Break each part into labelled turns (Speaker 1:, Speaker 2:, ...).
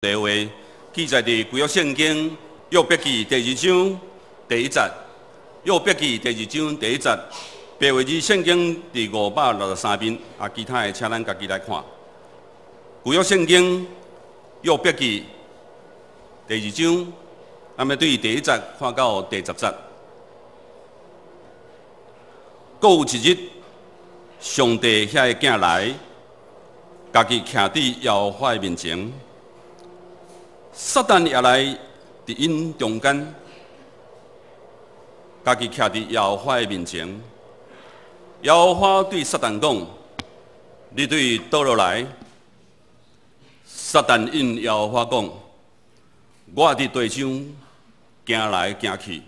Speaker 1: 的話記載佇舊約聖經約伯記第二章第一節。約伯記第二章第一節，白話字聖經佇563面，啊，其他的請咱家己來看。舊約聖經約伯記第二章，咱欲對第一節看到第十節。閣有一日，上帝遐个囝來，家己徛佇耶和華的面前。撒旦也來佇𪜶中間，家己徛佇耶和華的面前。耶和華對撒旦講：你對佗落來？撒旦應耶和華講：我佇地上行來行去，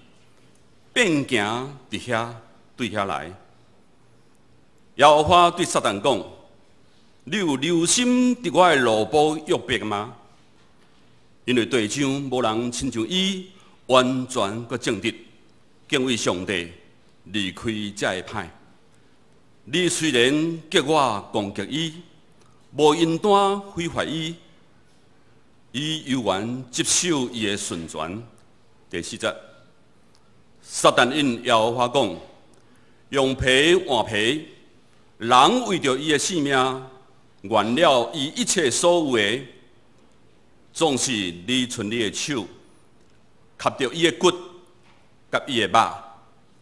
Speaker 1: 遍行佇遐對遐來。耶和華對撒旦講：你有留心佇我的奴僕約伯嗎？因為地上無人親像伊完全閣正直，敬畏上帝，離開這个歹。你雖然叫我攻擊伊，無應單毀壞伊，伊猶原執守伊的順全。第四節，撒旦應耶和華講：用皮換皮，人為著伊的性命，願了伊一切所有的。總是你伸你的手，挾著伊的骨，佮伊的肉，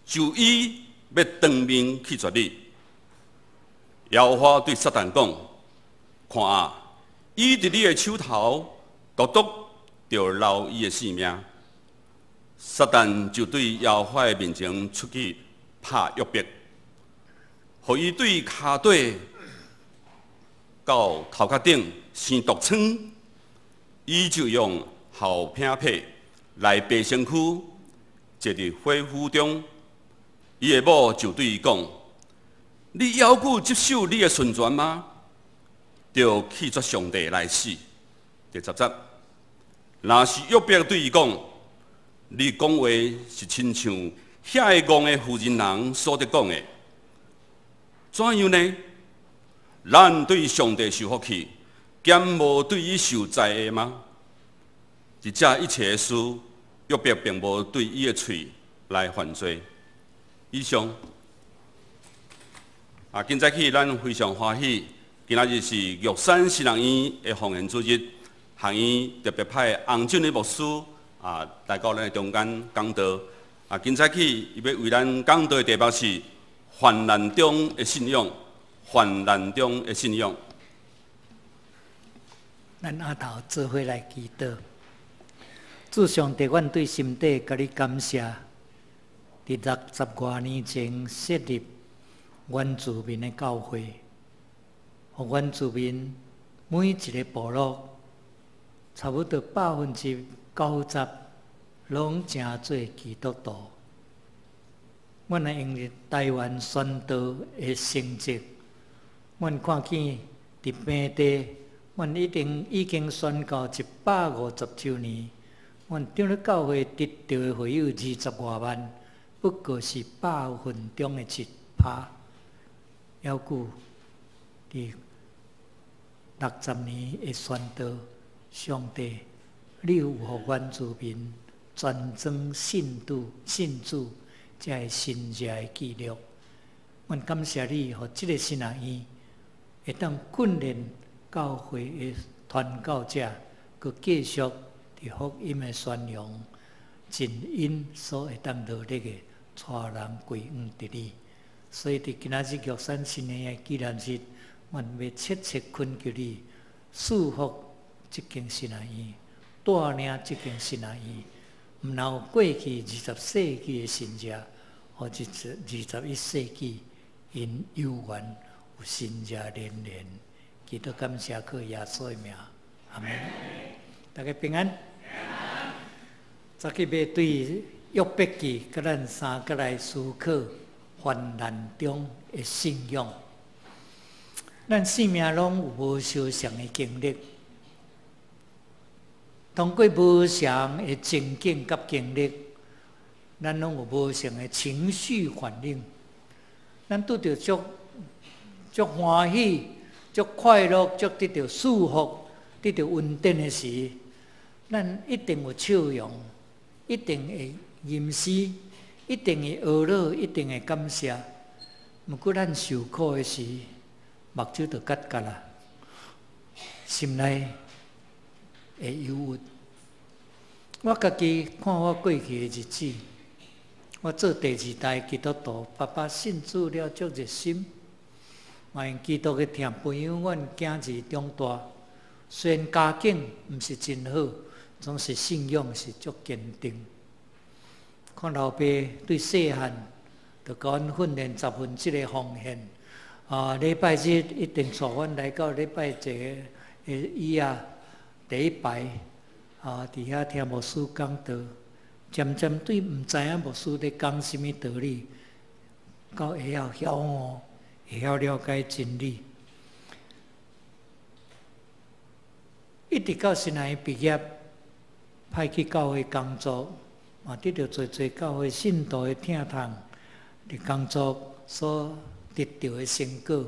Speaker 1: 就伊欲當面拒絕你。耶和華對撒旦講：看啊，伊佇你的手頭，獨獨著留伊的性命。撒旦就對耶和華的面前出去拍約伯，予伊對跤底到頭殼頂生毒瘡。伊就用厚餅皮來耙身軀，坐佇火釜中。伊的某就對伊講：你猶閣執守你的順全嗎？著拒絕上帝來死。第十節，若是約伯對伊講：你講話是親像遐个戇的婦人人所咧講的，怎樣呢？咱對上帝受福氣，敢無對伊受災禍嗎？佇這一切的事，約伯並無對伊的喙來犯罪。以上。啊，今早起咱非常歡喜，今仔日是玉山神學院的奉獻主日，學院特別派洪俊的牧師啊來到咱的中間講道。啊，今早起伊欲為咱講道的題目是患難中的信仰，患難中的信仰。
Speaker 2: 咱阿頭做伙來祈禱，主上帝，阮對心底共你感謝。佇六十外年前設立原住民的教會，予原住民每一个部落，差不多90%攏成做基督徒。阮來用佇台灣宣道的成績，阮看見佇平地。阮一定已經宣教150週年，阮長老教會得著的會友二十外萬，不過是百分中的1趴。猶閣佇六十年的宣道，上帝，你有予原住民全莊信主、信主，這个神蹟的記錄。阮感謝你，予這个神學院會當訓練教會的傳教者，閣繼續佇福音的宣揚，盡𪜶所會當努力的，帶人歸向佇你。所以佇今仔日玉山神學院的紀念日，阮欲切切懇求你，賜福這間神學院，帶領這間神學院，毋但有過去二十世紀的神跡，予21世紀𪜶猶原有神跡連連。祈禱感謝靠耶穌的名，阿門。大家平安。早起欲對約伯記，佮咱三個來思考患難中的信仰。咱生命攏有無相仝的經歷，通過無仝的情景佮經歷，咱攏有無仝的情緒反應。咱拄著足足歡喜，足快樂，足得著祝福。得著恩典的時，咱一定有笑容，一定會吟詩，一定會懊惱，一定會感謝。毋過咱受苦的時，目睭就結結啦，心內會憂鬱。我家己看我過去的日子，我做第二代基督徒，爸爸信主了足熱心，嘛用基督的疼培養阮囝兒長大。雖然家境毋是真好，總是信仰是足堅定。看老爸對細漢就共阮訓練十分之的奉獻。啊，禮拜日一定帶阮來到禮拜一個椅仔第一排。啊！佇遐聽牧師講道，漸漸對毋知影牧師咧講啥物道理，到會曉曉悟，會曉了解真理。一直到神學院畢業，派去教會工作，嘛得著濟濟教會信徒的疼痛，佇工作所得著的成果，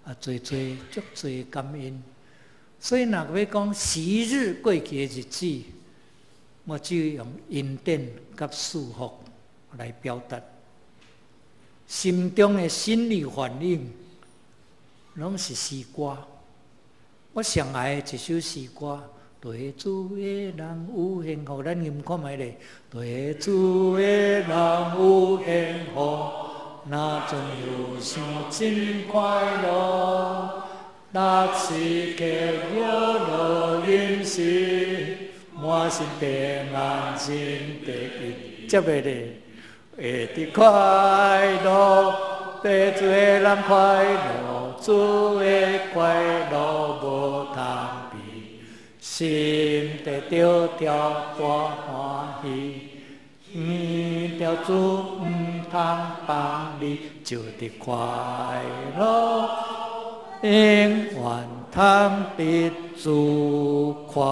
Speaker 2: 啊，濟濟足濟感恩。所以，若欲講昔日過去的日子，我只用恩典佮祝福來表達。心中的心理反應，攏是詩歌。我上愛的一首詩歌，對主的人有幸福，咱吟看覓咧？對主的人有幸福，若陣憂想真快樂。六時刻搖樂吟詩，滿心平安真得意。接落咧，會得快樂，對主的人快樂，主的快樂無通比，心底著跳大歡喜，念著主毋通放你，就得快樂。永遠通得主快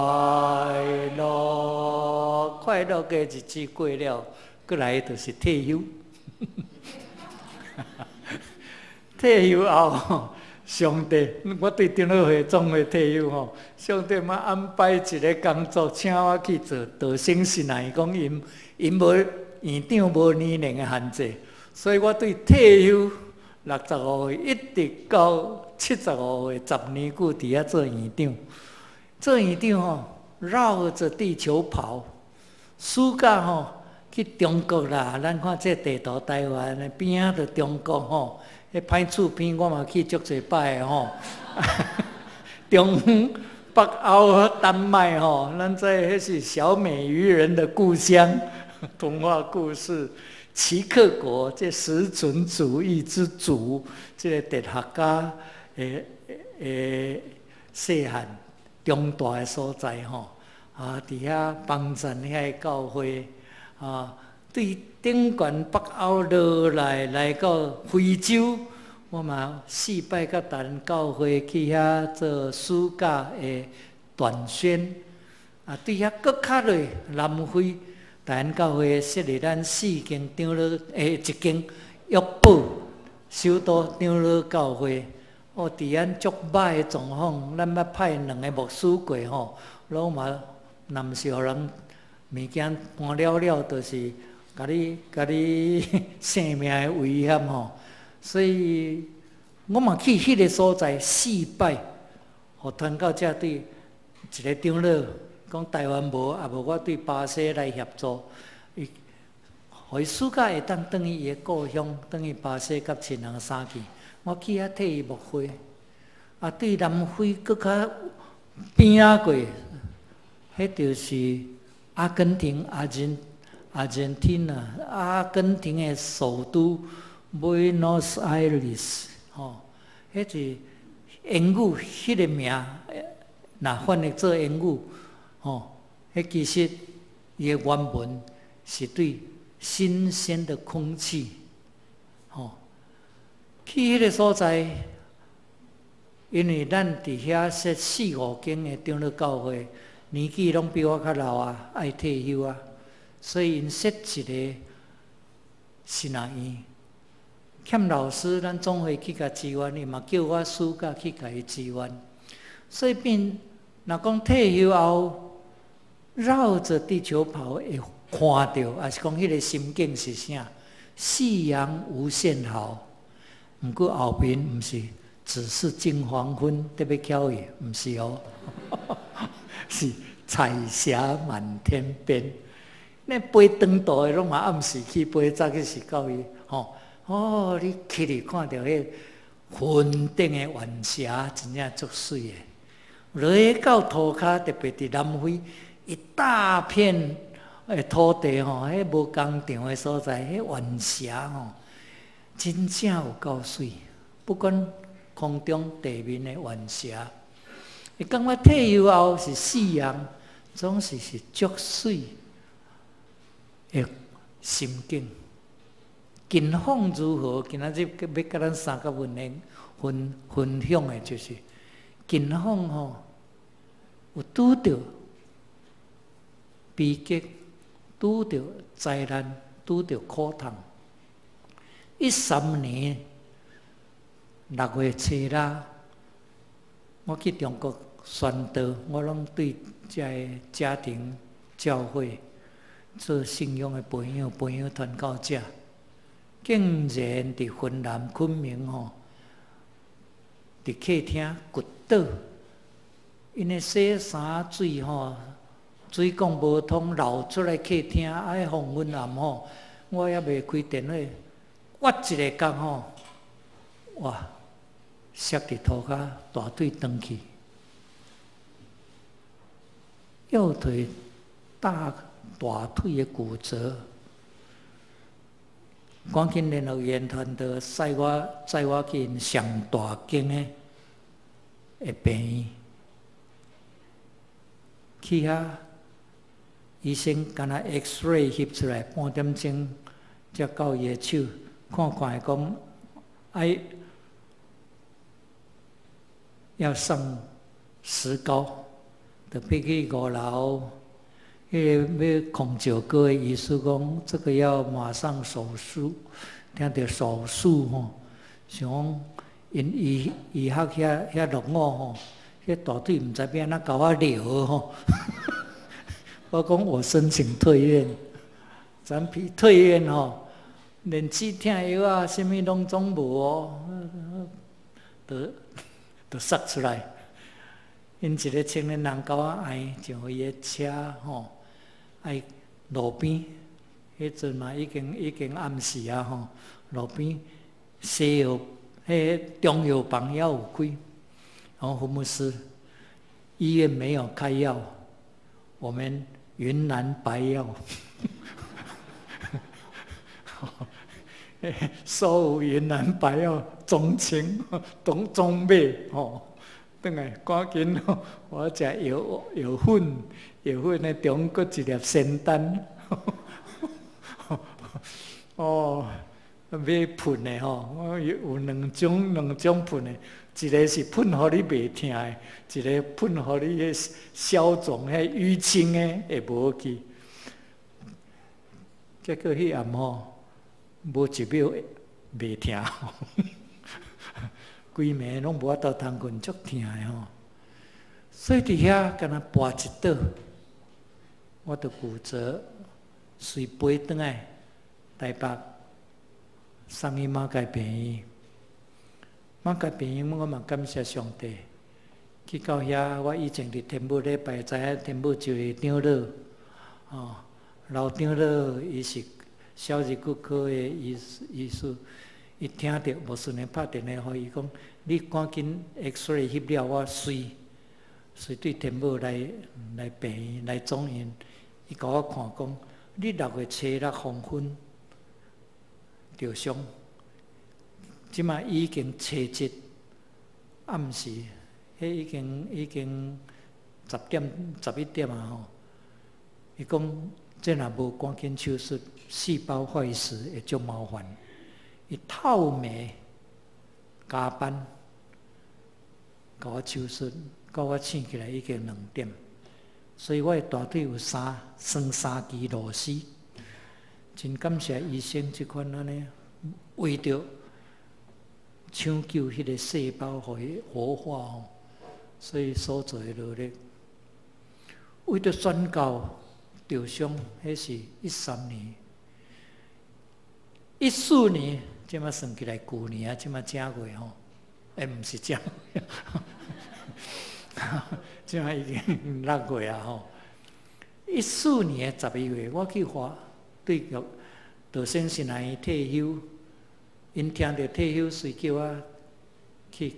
Speaker 2: 樂，快樂的日子過了，閣來就是退休。退休後，上帝，我對長老會總會退休吼，上帝嘛安排一个工作，請我去做道生神啊。伊講𪜶𪜶無院長無年齡的限制，所以我對退休65歲一直到75歲，10年久佇遐做院長，做院長吼，繞著地球跑，暑假吼去中國啦。咱看這地圖，台灣的邊仔就中國吼，彼歹厝邊我嘛去足濟擺的吼。中北歐丹麥吼，咱知彼是小美魚人的故鄉，童話故事。齊克果，這實存主義之祖，這个哲學家的細漢長大的所在吼，啊，佇遐幫贊遐个教會，啊，對頂懸北歐落來來到非洲，我嘛四擺佮台灣教會去遐做暑假的短宣，啊，對遐閣較落南非。台灣教會設立咱四間長老，一間約堡首都長老教會。哦，治安足歹的狀況，咱捌派兩个牧師過吼，攏嘛，若毋是予人物件搬了了，就是共你共你性命的危險吼。所以，我嘛去彼个所在四擺，予傳到遮對一个長老。講台灣無，啊無我對巴西來協助，伊，予伊暑假會當轉去伊的故鄉，轉去巴西佮親人相見。我去遐替伊牧會，啊對南非閣較邊仔過，彼就是阿根廷、阿根阿根廷啊，阿根廷的首都 Buenos Aires，吼，彼是英語彼个名，若翻譯做英語。吼，彼其實伊的原文是對新鮮的空氣，吼，去彼个所在，因為咱佇遐設四五間的長老教會，年紀攏比我較老啊，愛退休啊，所以𪜶設一个神學院，欠老師，咱總會去共支援，伊嘛叫我暑假去共伊支援，所以變。若講退休後繞著地球跑，會看著，抑是講彼个心境是啥？夕陽無限好，毋過後邊毋是只是近黃昏，特別巧伊，毋是哦，是彩霞滿天邊。那飛長途的攏嘛暗時去飛，早起是到伊吼。哦，你起去看著彼雲頂的晚霞，真正足媠的。落到塗跤，特別佇南非一大片的土地吼，彼無工廠的所在，彼晚霞吼，真正有夠媠。不管空中地面的晚霞，伊感覺退休後是夕陽，總是是足媠的心境。近況如何？今仔日欲共咱三個分享分分享的，就是近況吼，有拄著悲劇，拄著災難，拄著苦痛。13年6月初六，我去中國宣道，我攏對遮个家庭教會做信仰的培養，培養傳到遮。竟然佇雲南昆明吼，佇客廳骨倒，𪜶咧洗衫水吼，水管無通流出來客廳，愛黃昏暗吼，我猶未開電話，我一个角吼，哇，摔佇塗跤，大腿斷去，右腿大大腿的骨折。趕緊聯絡醫院團隊，載我載我去𪜶上大間的的病院，去遐醫生敢若 X-ray 翕出來，半點鐘才到伊的手，看看伊講愛要上石膏，就飛去五樓。彼个欲控石膏的醫師講，這個要馬上手術。聽著手術吼，想講𪜶醫醫學遐遐落伍吼，彼大腿毋知欲按怎共我撩吼。我講我申請退院，咱批退院吼，連止疼藥啊，啥物攏總無哦，就就殺出來。𪜶一个青年人共我愛上伊的車吼。愛路邊，彼陣嘛已經已經暗時啊吼，路邊西藥，彼中藥房猶有開。然後胡牧師，醫院沒有開藥，我們雲南白藥，所有雲南白藥總稱總總買吼。轉來趕緊，我食藥藥粉，藥粉的中閣一粒仙丹，哦，欲噴的吼，我有兩種兩種噴的，一个是噴予你袂疼的，一个噴予你彼消腫、彼淤青的會無去。結果彼暗吼，無一秒袂疼。規暝攏無法度通睏，足疼的吼。所以佇遐敢若跋一倒，我就骨折，隨飛轉來台北，送去馬偕病院。馬偕病院我嘛感謝上帝，去到遐，我以前佇天母禮拜知影天母一个長老，吼，老長老伊是消入骨科的醫醫師。伊聽著無順的拍電話予伊講，你趕緊 X-ray 翕了，我隨隨對天母來來病院來總院。伊共我看講，你六月初六黃昏著傷，這馬已經初七暗時，彼已經已經10點11點啊吼。伊講這若無趕緊手術，細胞壞死會足麻煩。伊透暝加班，共我手術，到我醒起來已經2點，所以我的大腿有三栓三支螺絲。真感謝醫生這款按呢，為著搶救彼个細胞，予伊活化吼，所以所做的努力。為著宣教受傷，彼是13年、14年，這馬算起來舊年啊，這馬正月吼，欸，毋是正月，這馬已經6月啊吼。14年的11月，我去華對玉道生神學院退休，𪜶聽著退休，隨叫我去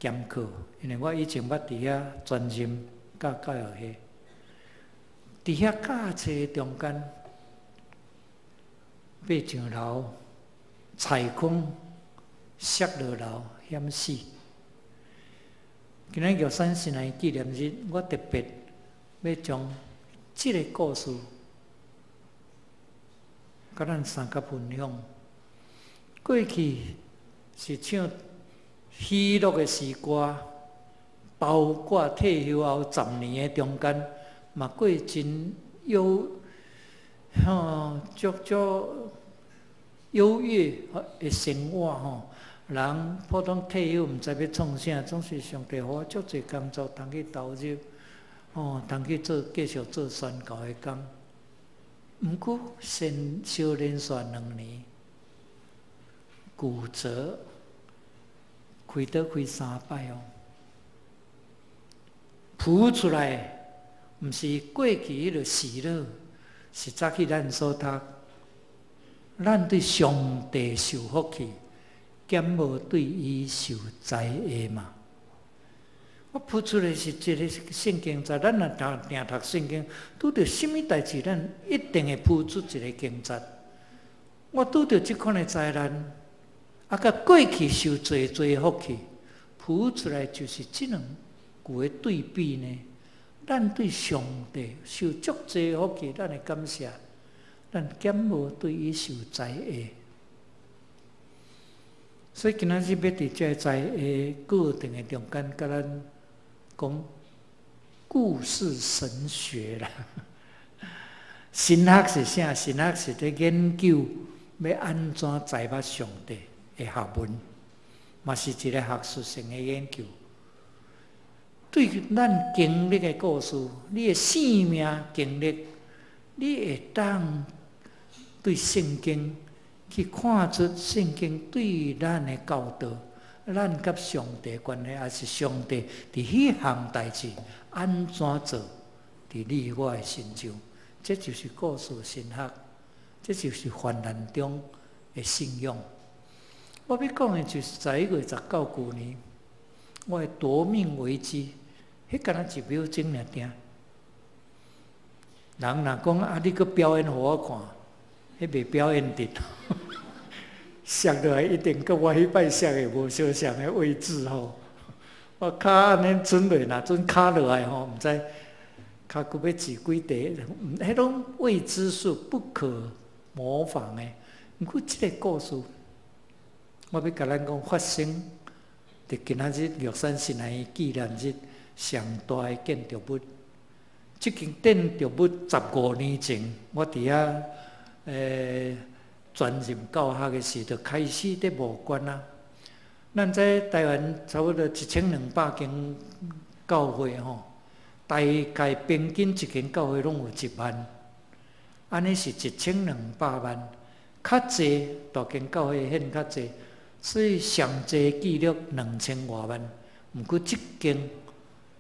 Speaker 2: 兼課，因為我以前捌佇遐專任教教育系，佇遐教冊中間，爬上樓，踩空，摔落樓，險死。今仔玉山神學院紀念日，我特別欲將這个故事，佮咱三甲分享。過去是唱喜樂的詩歌，包括退休後十年的中間，嘛過真憂，吼，足足優越的生活吼。人普通退休毋知欲創啥，總是上帝予我足濟工作通去投入，吼，通去做繼續做宣教的工。毋過先小連續2年骨折，開刀開三擺哦，浮出來，毋是過去彼个喜樂，是早起咱所讀，咱對上帝受福氣，敢無對伊受災禍嘛？我浮出來是一个聖經節，咱若讀定讀聖經，拄著啥物代誌，咱一定會浮出一个經節。我拄著這款的災難，啊，佮過去受濟濟福氣，浮出來就是這兩句的對比呢。咱對上帝受足濟福氣，咱會感謝，咱敢無對伊受災禍？所以今仔日欲佇這个災禍過程的中間，佮咱講故事神學啦。神學是啥？神學是佇研究欲按怎知捌上帝的學問，嘛是一个學術性的研究。對咱經歷的故事，你的生命經歷，你會當對聖經去看出聖經對咱的教導，咱佮上帝關係，抑是上帝佇彼項代誌按怎做，佇你我的身上，這就是故事神學，這就是患難中的信仰。我欲講的就是11月19舊年，我的奪命危機，彼敢若一秒鐘爾定。人若講啊，你閣表演予我看，彼袂表演得。摔落來一定佮我彼擺摔的無相像的位置吼。我跤按呢準落，若準跤落來吼，毋知跤骨欲擠幾塊，彼攏未知數，不可模仿的。毋過這个故事，我欲共咱講發生佇今仔日玉山神學院紀念日上大的建築物。這間建築物15年前，我佇遐專任教學的時，就開始佇募捐啊。咱這台灣差不多1200間教會吼，大概平均一間教會攏有1萬，按呢是1200萬。較濟大間教會獻較濟，所以上濟記錄2000外萬。毋過這間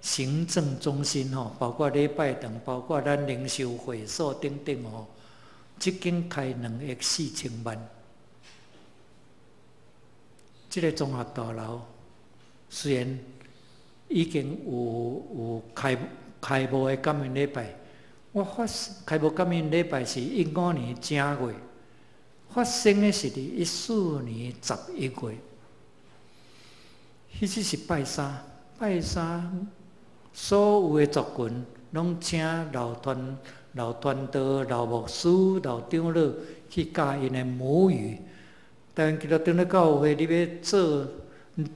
Speaker 2: 行政中心吼，包括禮拜堂，包括咱靈修會所等等吼，這間開2億4千萬。這个綜合大樓雖然已經有開幕的感恩禮拜，我發開幕感恩禮拜是15年正月，發生的是佇14年11月，彼時是拜三，拜三所有的族群攏請老傳老傳道、老牧師、老長老去教𪜶的母語。台灣基督長老教會，你欲做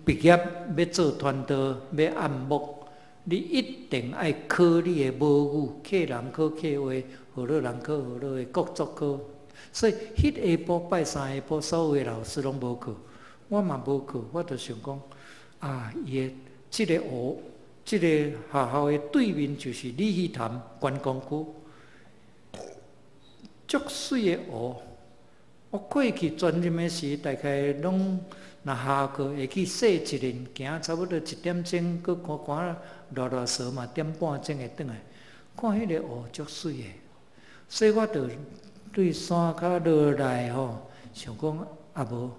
Speaker 2: 畢業，欲做傳道，欲按牧，你一定愛考你的母語，客人考客話，河洛人考河洛話，各族考。所以，彼下晡拜三下晡，所有的老師攏無課，我嘛無課，我就想講，啊，伊的這个學，這个學校的對面就是鯉魚潭觀光區，足媠的湖。我過去轉入的時，大概攏若下課會去踅一輪，行差不多一點鐘，閣寒寒熱熱趖嘛，點半鐘會轉來。看彼个湖足媠的，所以我就對山跤落來吼，想講啊無，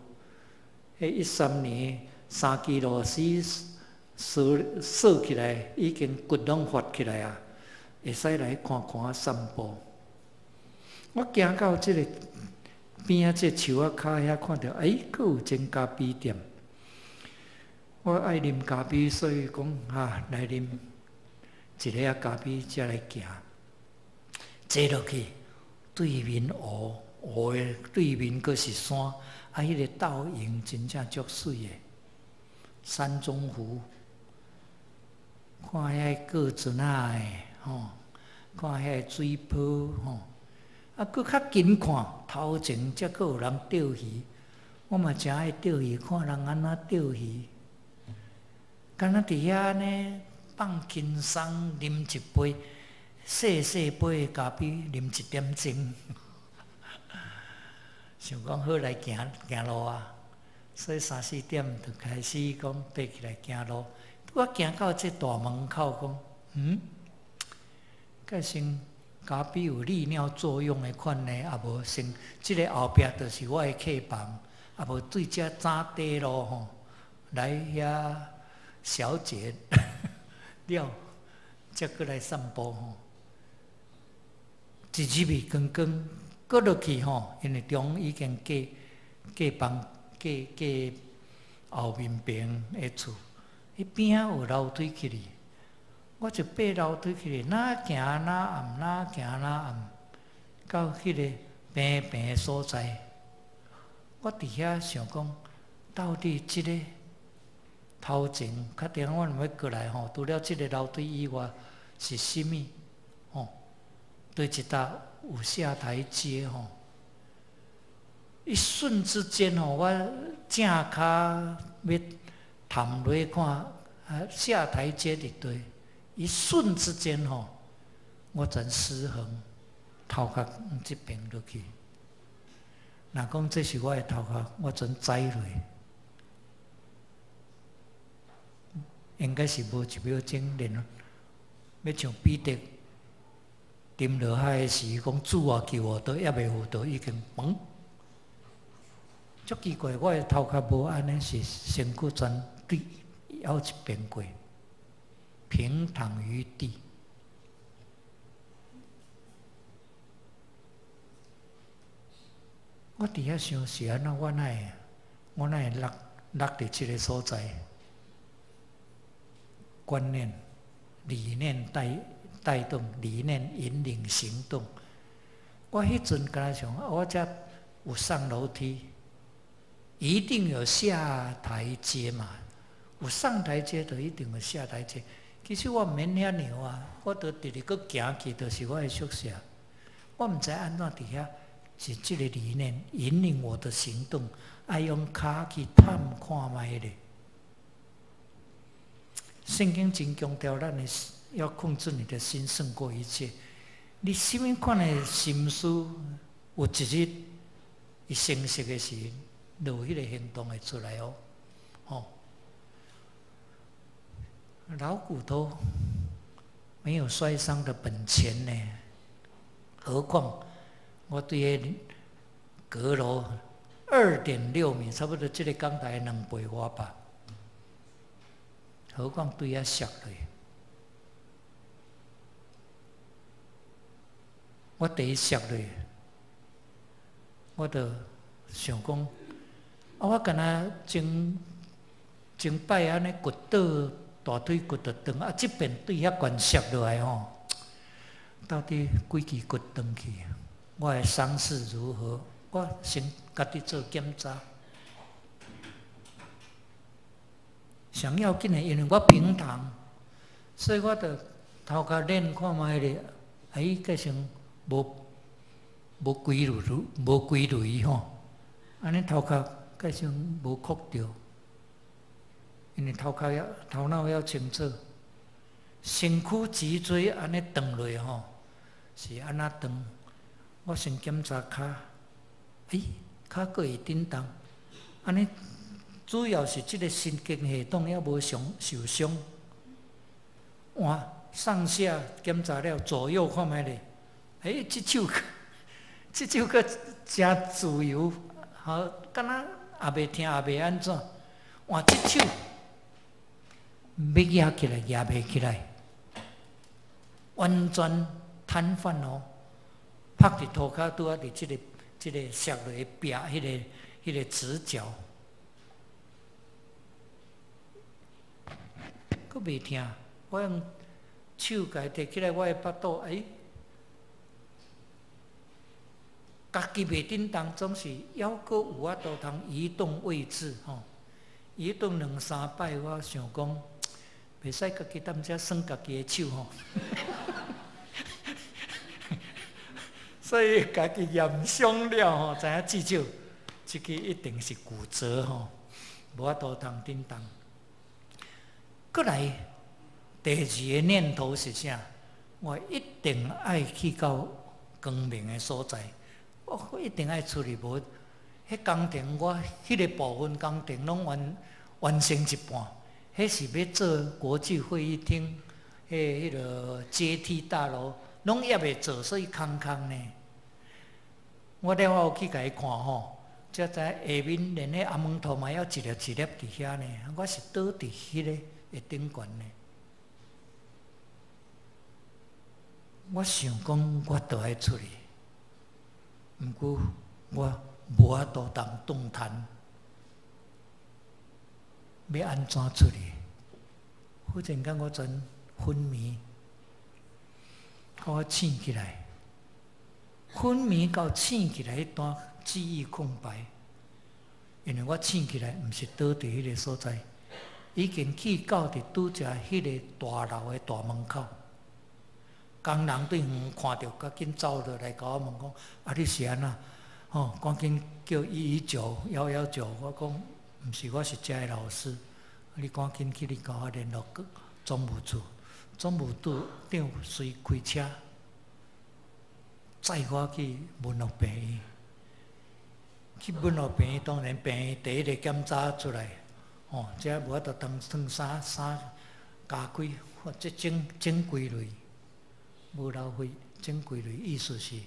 Speaker 2: 彼13年三支螺絲鎖鎖起來，已經骨攏發起來啊，會使來看看散步。我行到這个邊仔這個樹仔跤遐，看著欸，閣有一間咖啡店。我愛啉咖啡，所以講啊，來啉一个咖啡，才來行。坐落去，對面湖，湖的對面閣是山，啊，彼个倒影真正足媠的。山中湖，看遐過船仔的吼，看遐水波吼，啊，閣較近看，頭前才閣有人釣魚，我嘛誠愛釣魚，看人按怎釣魚，敢若佇遐呢放輕鬆，啉一杯細細杯的咖啡，啉一點鐘，想講好來行行路啊，所以三四點就開始講爬起來行路。我行到這大門口，講嗯，該先咖啡有利尿作用的款呢，也無先，這个後壁就是我的客房，也無對遮早短路吼來遐小解了，才閣來散步吼。一入去，剛剛閣落去吼，因為中午已經過過房過過後面爿的厝，彼邊仔有樓梯起去，我就爬樓梯起去，哪行哪暗，哪行哪暗，到彼个平平的所在，我佇遐想講，到底這个頭前，較定我若欲過來吼，除了這个樓梯以外是啥物？吼，對一搭有下台階吼，一瞬之間吼，我正跤欲探落看，啊，下台階佇佗？一瞬之間吼，我全失衡，頭殼往這邊落去。若講這是我的頭殼，我全栽落。應該是無一秒鐘，連欲像彼得沉落海的時，講主啊救我，都猶未有，都已經嘣。足奇怪，我的頭殼無按呢，是身軀全對拗一邊過，平躺於地。我佇遐想是按怎，我哪會落落佇這个所在？觀念、理念帶帶動，理念引領行動。我彼陣敢若想，我遮有上樓梯，一定有下台階嘛。有上台階，就一定有下台階。其實我毋免遐爾啊，我都直直閣行去，就是我的宿舍。我毋知按怎佇遐，是這个理念引領我的行動，愛用跤去探看覓咧。聖經真強調，咱的要控制你的心勝過一切。你啥物款的心思，有一日伊成熟的時，就有彼個行動會出來哦。吼，老骨頭沒有摔傷的本錢呢，何況我對彼閣樓2.6米，差不多這個講台兩倍外吧。何況對遐摔落，我第一摔落，我就想講，啊，我敢若前前擺按呢骨倒大腿骨就斷，啊，這邊對遐懸摔落來吼，到底幾支骨斷去？我的傷勢如何？我先家己做檢查。上要緊的，因為我平躺，所以我就頭殼練看覓咧，哎，計成無無規律，無規律吼，按呢頭殼計成無箍著，因為頭殼要頭腦要清楚，身軀脊椎按呢斷落吼，是按怎斷？我先檢查跤，欸，跤閣會振動，按呢主要是這个神經系統猶無傷受傷。哇，上下檢查了，左右看覓咧？欸，這手閣誠自由，好，敢若也袂疼，也袂按怎。換這手欲舉起來，舉袂起來，完全癱瘓哦，趴佇塗跤拄仔佇這個摔落去壁，彼個直角，閣袂疼。我用手共伊提起來，我的腹肚，欸，家己袂振動，總是猶閣有法度通移動位置吼。移動兩三擺，我想講，袂使家己踮遮耍家己的手吼，所以家己驗傷了吼，知影至少這个一定是骨折吼，無法度通振動。閣來第二个念頭是啥？我一定愛去到光明的所在，我一定愛出去無。彼工程我彼个部分工程攏完成一半，彼是欲做國際會議廳，彼個階梯大樓攏猶未做，所以空空呢。我了後去共伊看吼，才知下面連彼阿門頭嘛猶一粒一粒佇遐呢。我是倒佇彼个的頂懸呢。我想講，我都愛出去，毋過我無法度通動彈，欲按怎出去？忽然間我全昏迷，到我醒起來，昏迷到醒起來彼段記憶空白，因為我醒起來毋是倒佇彼个所在，已經去到佇拄才彼个大樓的大門口。工人對遠看著，趕緊走落來，共我問講：啊，你是按怎？吼，趕緊叫119、119。我講毋是，我是遮的老師。你趕緊去，你共我聯絡總務處，總務處長隨開車載我去文樂病院。去文樂病院，當然病院第一個檢查出來，吼，這無法度通脫衫，衫加開，或者整整規類無流血，整規類意思是，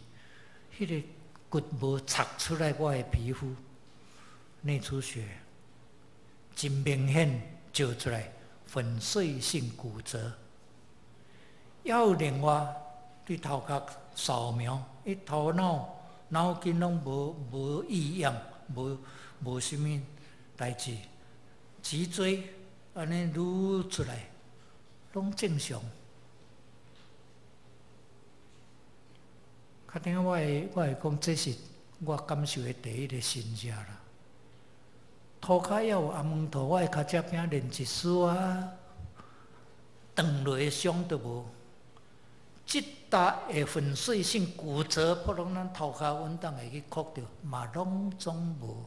Speaker 2: 彼个骨無拆出來，我的皮膚內出血，真明顯照出來粉碎性骨折。猶有另外對頭殼掃描，伊頭腦腦筋攏無異樣，無啥物代誌，脊椎按呢擼出來，攏正常。確定我會講，這是我感受的第一个神跡啦。塗跤猶有阿門塗，我的跤脊餅連一絲仔斷落的傷都無。這搭的粉碎性骨折，普通咱頭殼穩當會去哭著，嘛攏總無。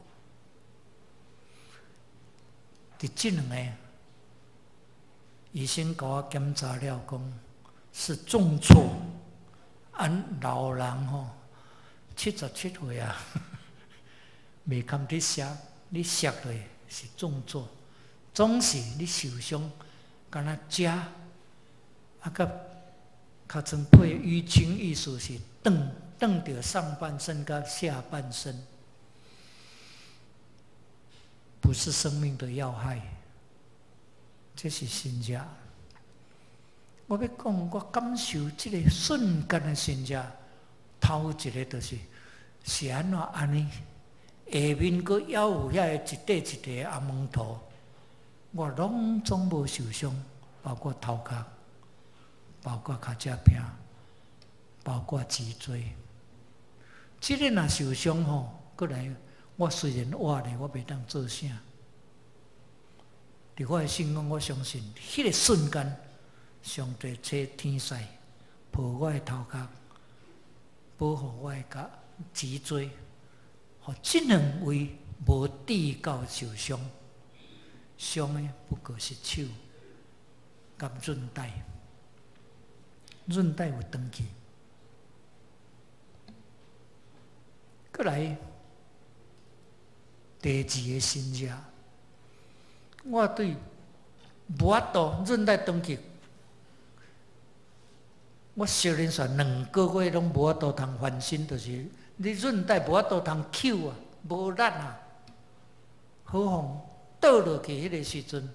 Speaker 2: 佇這兩個醫生共我檢查了，講是重挫。按老人吼，77歲啊，袂堪得摔，你摔落是重挫，總是你受傷，敢若食，啊，佮尻川皮淤青，意思是斷斷著上半身佮下半身，不是生命的要害，這是神跡。我欲講，我感受這个瞬間的神跡，頭一个就是是按怎按呢？下面閣猶有遐个一塊一塊的阿門塗，我攏總無受傷，包括頭殼，包括跤脊餅，包括脊椎。這个若受傷吼，閣來我雖然活咧，我袂當做啥。佇我的信仰，我相信，彼个瞬間，上帝差天使抱我的頭殼，保護我的腳脊椎，予這兩位無致到受傷，傷的不過是手佮韌帶。韧带有斷去。閣來第二个神跡，我對無法度韌帶斷去，我相認煞2個月攏無法度通翻身，就是你韌帶無法度通抾啊，無力啊，好予倒落去彼个時陣，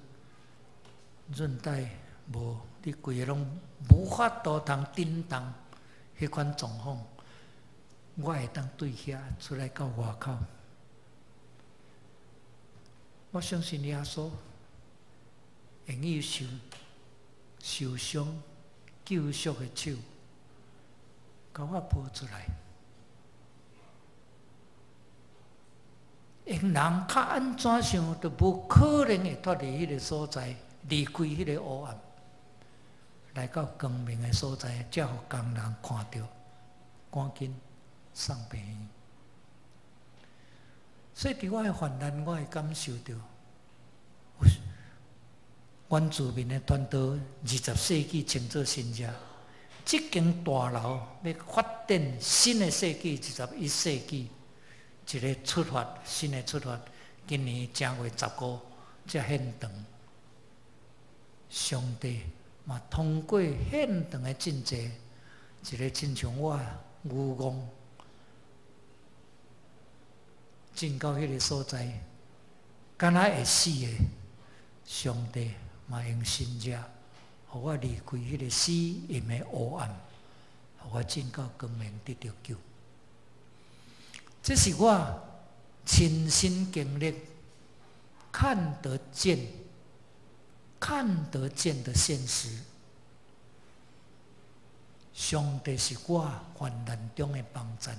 Speaker 2: 韌帶無，你規個攏無法度通振動，彼款狀況，我會當對遐出來到外口。我相信耶穌用伊受傷救贖的手，共我抱出來。用人較按怎想，都無可能會脫離彼个所在，離開彼个黑暗，來到光明的所在，才予工人看著，趕緊送病院。所以，佇我的患難，我會感受著，原住民的傳道，20世紀稱做神跡。這間大樓欲發展新的世紀，21世紀，一个出發，新的出發。今年正月15才獻堂，上帝嘛通過獻堂的真濟，一个親像我愚戇進到彼个所在，敢若會死的，上帝嘛用神跡，予我離開彼个死蔭的黑暗，予我進到光明得著救。這是我親身經歷、看得見、看得見的現實。上帝是我患難中的幫贊。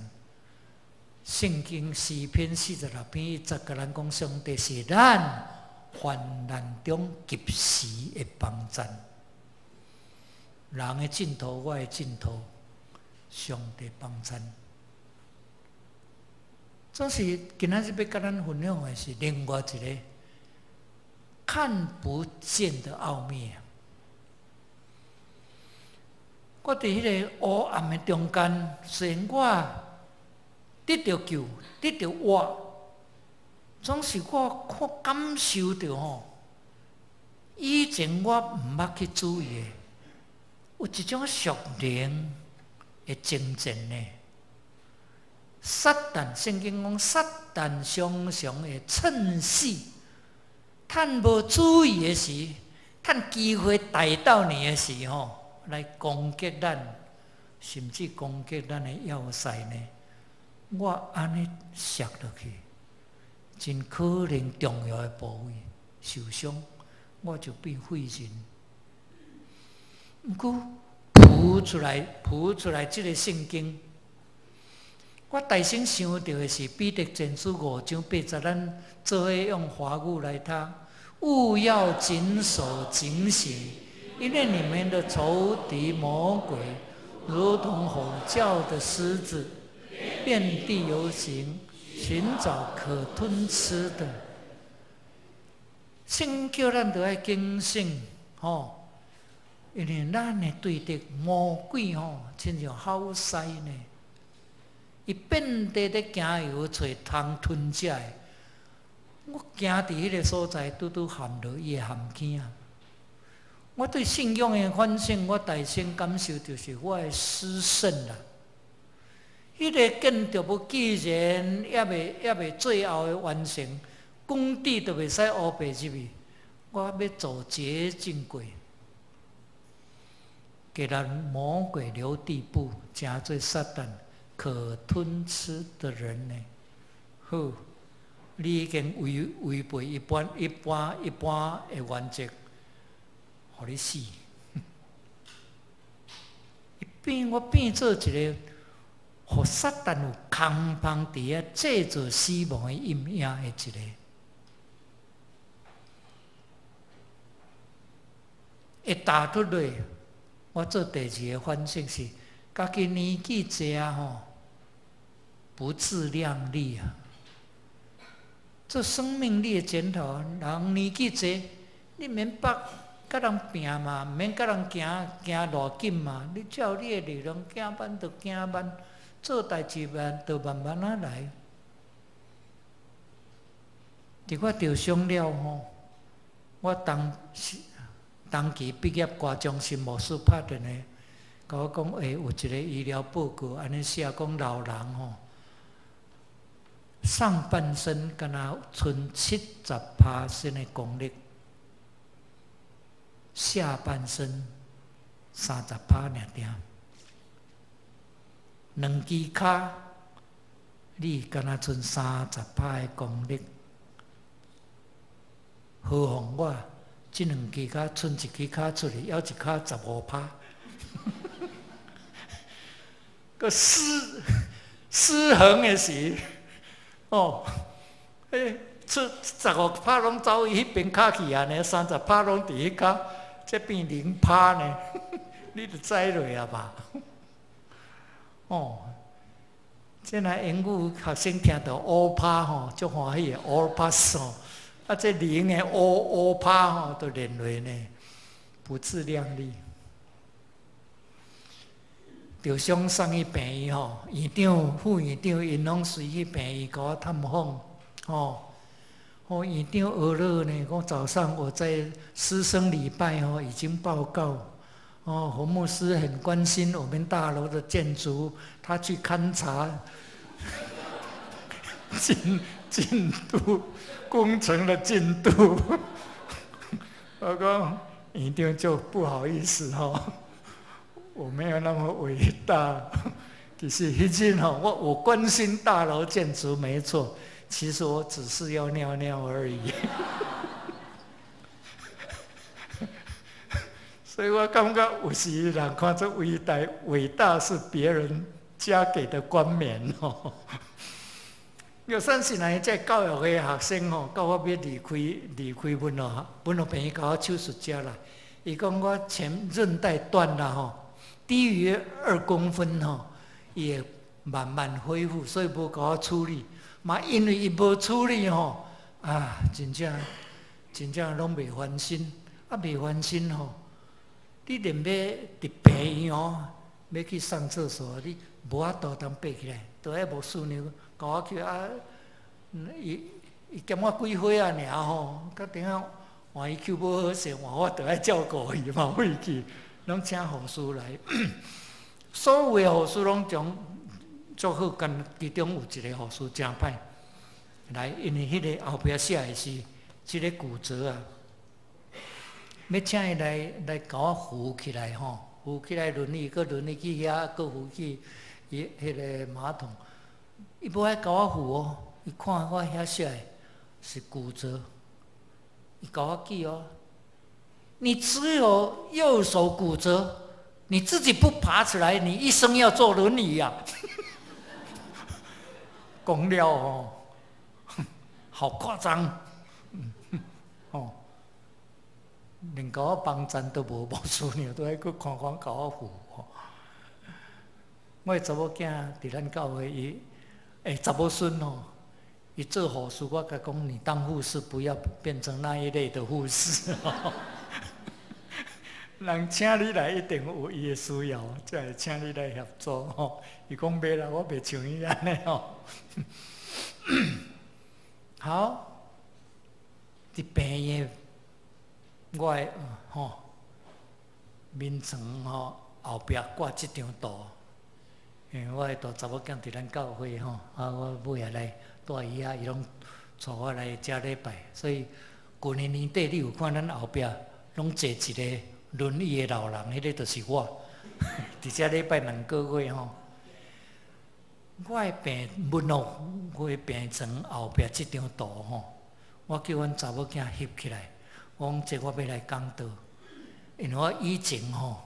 Speaker 2: 聖經詩篇46篇1節，共咱講，上帝是咱患難中及時的幫贊。人的盡頭，我的盡頭，上帝幫贊。總是今仔日欲共咱分享的是另外一个看不見的奧秘。我佇彼个黑暗的中間，雖然我得著救，得著活，總是我看感受著吼，以前我毋捌去注意的，有一種屬靈的征戰呢。撒旦，聖經講撒旦常常會趁死，趁無注意的時，趁機會逮到你的時吼，來攻擊咱，甚至攻擊咱的要塞呢。我按呢摔落去，真可能重要的部位受傷，我就變廢人。毋過浮出來，浮出來這个聖經，我大先想著的是彼得前書5章8節，咱做伙用華語來讀，務要謹守警醒，因為你們的仇敵魔鬼，如同吼叫的獅子，遍地遊行，尋找可吞吃的。聖經叫咱著愛警醒，吼，因為咱的對敵魔鬼吼，親像吼獅呢，伊遍地咧行遊揣通吞食的。我行佇彼个所在，拄拄陷落伊的陷坑啊！我對信仰的反省，我大先感受就是我的失慎啦。彼个建築物既然猶未最後的完成，工地都袂使烏白入去，我欲走捷徑過，給咱魔鬼留地步，成做撒旦可吞吃的人呢？好，你已經違背一般的原則，予你死。變我變做一個，予撒旦有空芳佇遐製造死亡的陰影的一个。會踏出落，我做第二个反省是，家己年紀濟啊吼，不自量力啊。做生命力的檢討，人年紀濟，你免縛佮人拚嘛，毋免佮人行行偌緊嘛。你照你的力量行慢就行慢，做代誌慢就慢慢仔來。佇我著傷了吼，我當時當期畢業歌中心牧師拍電話，共我講，欸，有一個醫療報告按呢寫講老人吼，上半身敢若賰70%的功力，下半身30%爾爾。兩支跤，你敢若賰30%的功力，何況我這兩支跤賰一支跤出去，猶一跤15%，閣失衡的時，哦，欸，出十五趴攏走伊彼邊跤去啊呢，30%攏佇彼跤，這變0%呢，你就知落啊吧？哦，這若英語學生聽著烏趴吼，足歡喜的 all pass 吼，啊，這零的烏烏趴吼，都連落呢，不自量力。著傷送去病院吼，院長、副院長𪜶攏隨去病院共我探訪，吼。哦，院長學樂呢，講早上我在師生禮拜吼已經報告，哦，洪牧師很關心我們大樓的建築，他去勘察進度工程的進度。我講院長就不好意思吼，我沒有那麼偉大。其實彼陣吼，我關心大樓建築沒錯。其實我只是要尿尿而已，所以我感覺有時人看這偉大，偉大是別人加給的冠冕吼。有30年，這教育的學生吼，到我欲離開文樂病院，共我手術遮啦。伊講我前韌帶斷了吼，低於2公分吼，伊會慢慢恢復，所以無共我處理。嘛，因為伊無處理吼，啊，真正真正攏袂翻身，啊，袂翻身吼，你連欲佇病院吼，欲去上廁所，你無法度通爬起來，都愛牧師娘共我去啊，伊伊兼我幾歲仔爾吼，到頂仔換伊抾無好勢，換我著愛照顧伊嘛，廢去，攏請護士來，所有的護士攏將足好，干其中有一個護士誠歹來，因為彼個後壁寫的是這個骨折啊，欲請伊來共我扶起來吼，扶起來輪椅，閣輪椅去遐，閣扶去伊彼個馬桶，伊無愛共我扶哦，伊看我遐寫的是骨折，伊共我記哦，你只有右手骨折，你自己不爬起來，你一生要坐輪椅啊！講了吼，好誇張，哦，連共我幫贊都無，牧師娘都愛閣看看共我扶。我的查某囝佇咱教會，伊欸查某孫吼，伊做護士，我共伊講，你當護士不要變成那一類的護士。人請你來一定有伊的需要，才會請你來協助吼。伊講袂啦，我袂像伊按呢吼。好，佇病院，我的吼眠床吼後壁掛這張圖，因為我的大查某囝佇咱教會吼，啊，我尾仔來蹛伊遐，伊攏帶我來遮禮拜，所以舊年年底你有看咱後壁攏坐一個輪椅的老人，彼個就是我，佇遮禮拜兩個月吼。我的病文樂會病床後壁這張圖吼，我叫阮查某囝翕起來，我講這我欲來講道，因為我以前吼，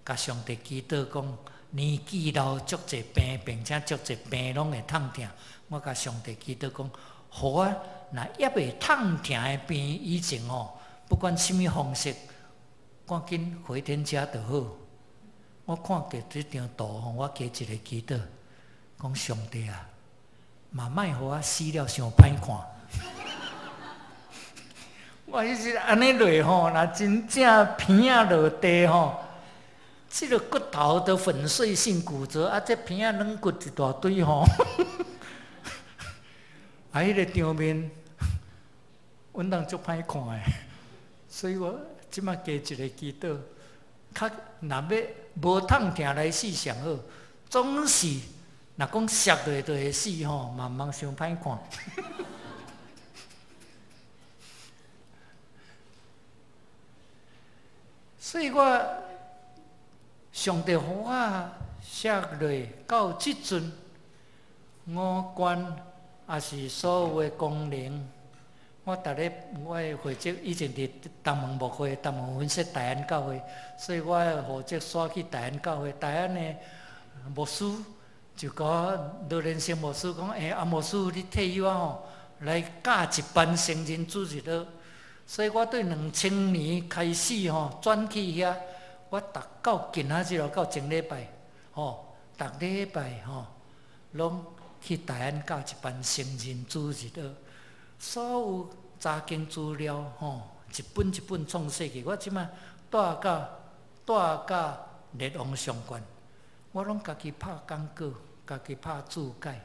Speaker 2: 共上帝祈禱講，年紀老足濟病，並且足濟病攏會痛疼，我共上帝祈禱講，予我若猶未痛疼的病以前吼，不管啥物方式，趕緊回天家就好。我看見這張圖吼，我加一个祈禱。講上帝啊，嘛莫予我死了傷歹看。我彼時按呢落吼，若真正鼻仔落地吼，這个骨頭都粉碎性骨折，啊，這鼻仔軟骨一大堆吼。啊，彼个場面，阮翁足歹看的，所以我這馬加一个祈禱，較若欲無痛疼來死上好，總是若講摔落就會死吼，嘛毋通傷歹看。所以我上帝予我摔落到這陣，五官也是所有的功能，我逐日我的會籍以前佇東門牧會、東門分設大安教會，所以我的戶籍徙去大安教會。大安的牧師就共我羅連生牧師講：“欸，阿牧師，你退休啊吼，來教一班成人主日學。”所以我對2000年開始吼轉去遐，我逐到今仔日到前禮拜吼，逐禮拜吼攏去大安教一班成人主日學，所有查經資料吼，一本一本創世記，我這馬帶甲列王上卷，我攏家己拍講稿，家己拍注解，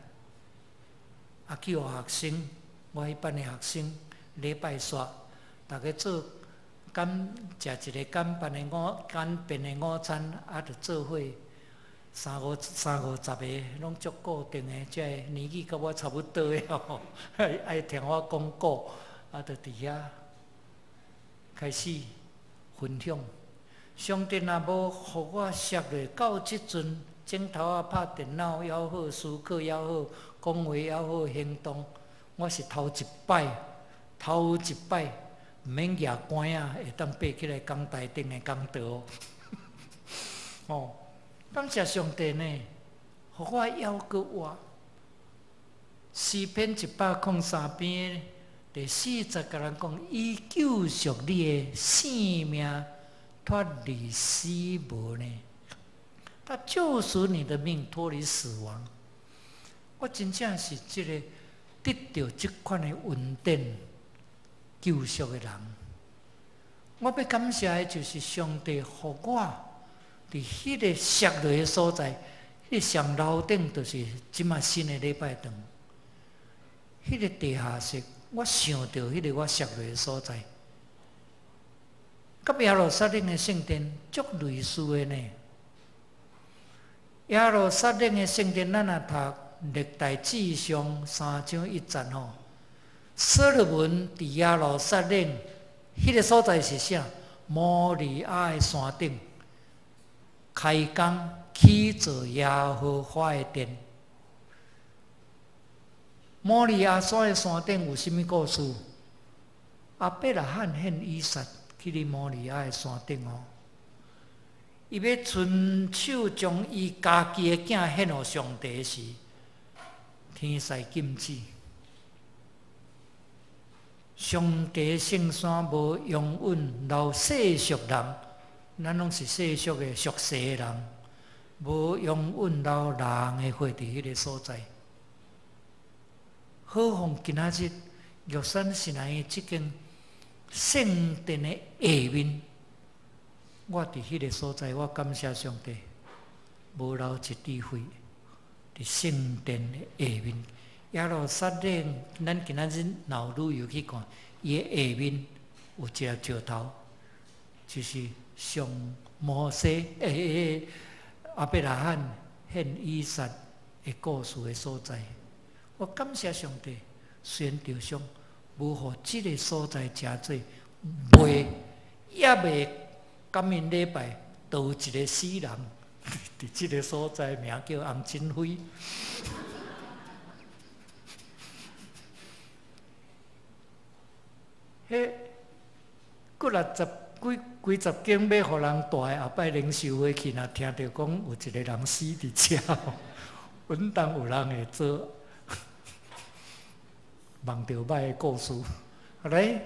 Speaker 2: 啊去予學生，我彼班的學生禮拜煞，逐家做簡食一個簡單的午簡便的午餐，啊，就做伙三五三五十個，攏足固定的，這個年紀佮我差不多的吼，愛聽我講古，啊，就佇遐開始分享。上帝若無予我摔落到這陣，枕頭仔拍電腦也好，思考也好，講話也好，行動，我是頭一擺，頭一擺。毋免舉竿仔，會當爬起來講台頂的講道。哦，感謝上帝呢，予我猶閣活。詩篇103篇第4節，共人講：伊救贖你的性命，脫離死亡呢。他救贖你的命，脫離死亡。我真正是這个得著這款的恩典。救贖的人，我欲感謝的就是上帝予我佇彼个摔落的所在，彼个上樓頂就是這馬新的禮拜堂。彼个地下室，我想著彼个我摔落的所在，佮耶路撒冷的聖殿足類似的呢。耶路撒冷的聖殿，咱若讀歷代志上3章1節吼。所羅門佇耶路撒冷，彼个所在是啥？摩利亞的山頂，開工起造耶和華的殿。摩利亞山的山頂有啥物故事？亞伯拉罕獻以撒去佇摩利亞的山頂哦，伊欲親手將伊家己的囝獻予上帝時，天使禁止。上帝聖山無容允留世俗人，咱攏是世俗的屬世的人，無容允留人的血佇彼个所在。好予今仔日玉山神學院這間聖殿的下面，我佇彼个所在，我感謝上帝，無流一滴血佇聖殿的下面。耶路撒冷，咱今仔日若有旅遊去看，伊的下面有一粒石頭，就是上摩西、亞伯拉罕獻以撒的故事的所在。我感謝上帝，雖然受傷，無予這个所在成做袂，猶未感恩禮拜，都有一个死人佇這个所在，名叫洪振輝。彼幾若十幾幾十間欲予人蹛的，後擺靈修會去，若聽著講有一個人死佇遮，穩當有人會做夢著歹的故事。來，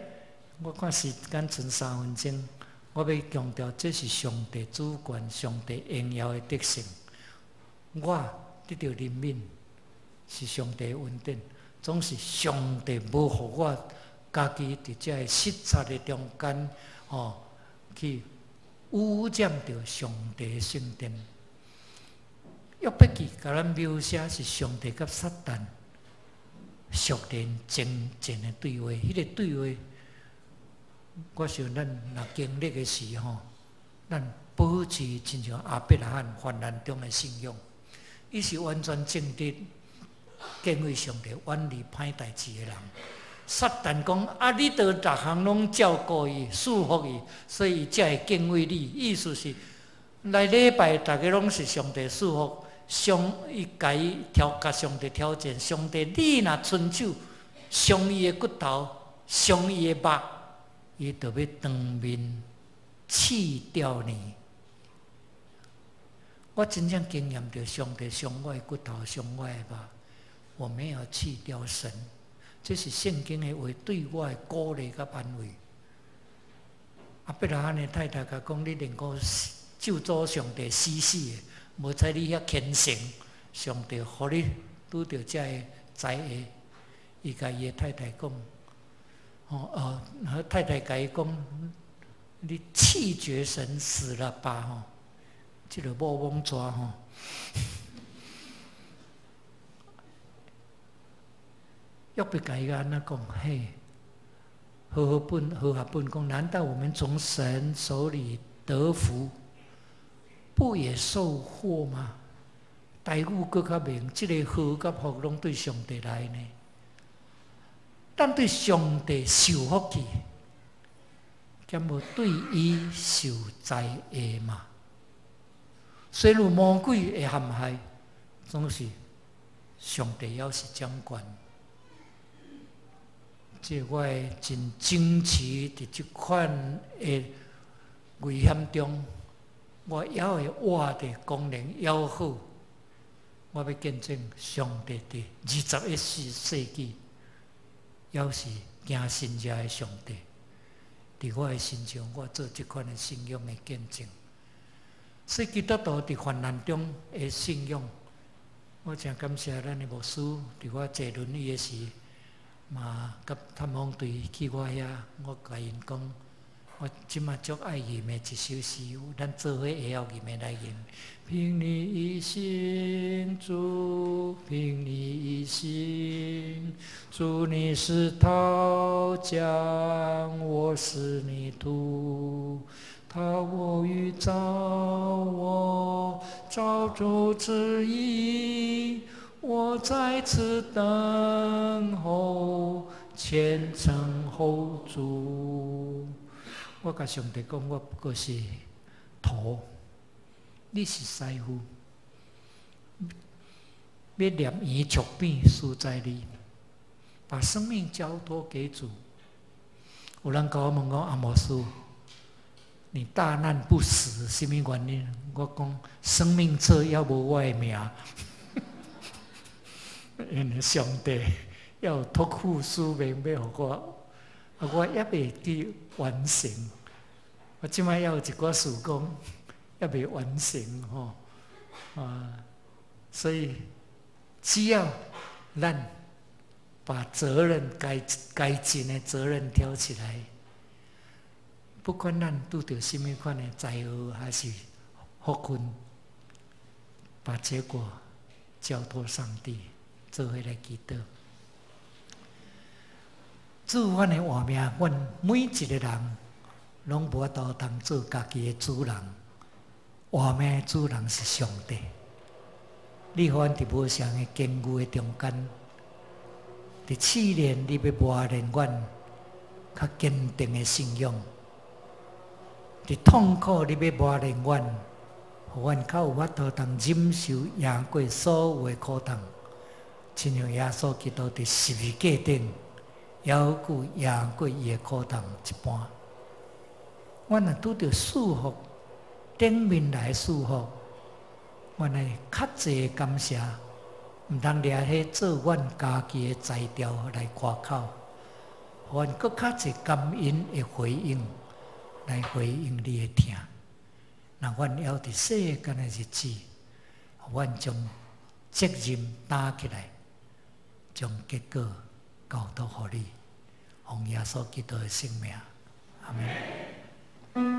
Speaker 2: 我看時間賰3分鐘，我欲強調，這是上帝主權、上帝榮耀的得勝。我得著憐憫，是上帝的恩典，總是上帝無予我。家己佇這个失察的中間，吼，去污染著上帝聖殿。約伯記共咱描寫是上帝佮撒旦屬靈爭戰的對話，彼個對話，我想咱若經歷的時吼，咱保持親像亞伯拉罕患難中的信仰，伊是完全正直、敬畏上帝、遠離歹代誌的人。撒旦講：啊，你都逐項攏照顧伊、賜福伊，所以伊才會敬畏你。意思是來禮拜，逐家攏是上帝賜福。上伊共伊挑共上帝挑戰，上帝你若伸手傷伊的骨頭，傷伊的肉，伊就欲當面棄掉你。我真正經驗著上帝傷我的骨頭，傷我的肉，我沒有棄掉神。這是聖經的話對我的鼓勵佮安慰。亞伯拉罕的太太共講：你寧可咒詛上帝死死的，無采你遐虔誠，上帝予你拄著這个災禍。伊共伊的太太講：哦哦，太太共伊講，你棄絕神死了吧？吼，這个某罔逝吼。約伯共伊按呢講？嘿，和合本和合本講，難道我們從神手裡得福，不也受禍嗎？台語閣較明，這个禍佮福攏對上帝來呢。咱對上帝受福氣，敢無對伊受災禍嘛？雖然魔鬼會陷害，總是上帝猶是掌權。這我會真堅持佇這款的危險中，我猶會活得功能猶好。我欲見證上帝佇21世紀，猶是行神蹟的上帝。佇我的身上，我做這款的信仰的見證。所以基督徒佇患難中的信仰，我誠感謝咱的牧師，佇我坐輪椅的時，嘛佮探訪隊去我遐，我共𪜶講，我這馬足愛吟的一首詩，咱做伙會曉吟的來吟。憑你一心，主，憑你一心，主你是陶匠，我是泥土，陶我與造我，照主旨意，我在此等候，虔誠候主。我共上帝講，我不過是土，你是師傅，欲捏圓塑扁，輸在你，把生命交託給主。有人共我問講，阿牧師，你大難不死，啥物原因？我講生命冊猶無我的名。因為上帝猶有託付使命欲予我，啊，我猶未去完成。我這擺猶有一寡事工，猶未完成吼，啊，所以只要咱把責任該該盡的責任挑起來，不管咱拄著啥物款的災禍還是福分，把結果交託上帝。做伙來祈禱，主，阮的活命，阮每一个人攏無法度通做家己的主人。活命的主人是上帝。你予阮佇無相的境遇的中間，佇試煉，你欲磨練阮較堅定的信仰；佇痛苦，你欲磨練阮，予阮較有法度通忍受贏過所有的苦痛。親像耶穌基督佇十字架頂，猶閣贏過伊的苦痛一般。阮若拄著賜福，頂面來賜福，阮會較濟感謝，毋通掠彼做阮家己的才調來誇口，予阮閣較濟感恩的回應來回應你的疼。若阮猶佇世間的日子，予阮將責任擔起來，將結果交託予你。奉耶穌基督的聖名，阿門。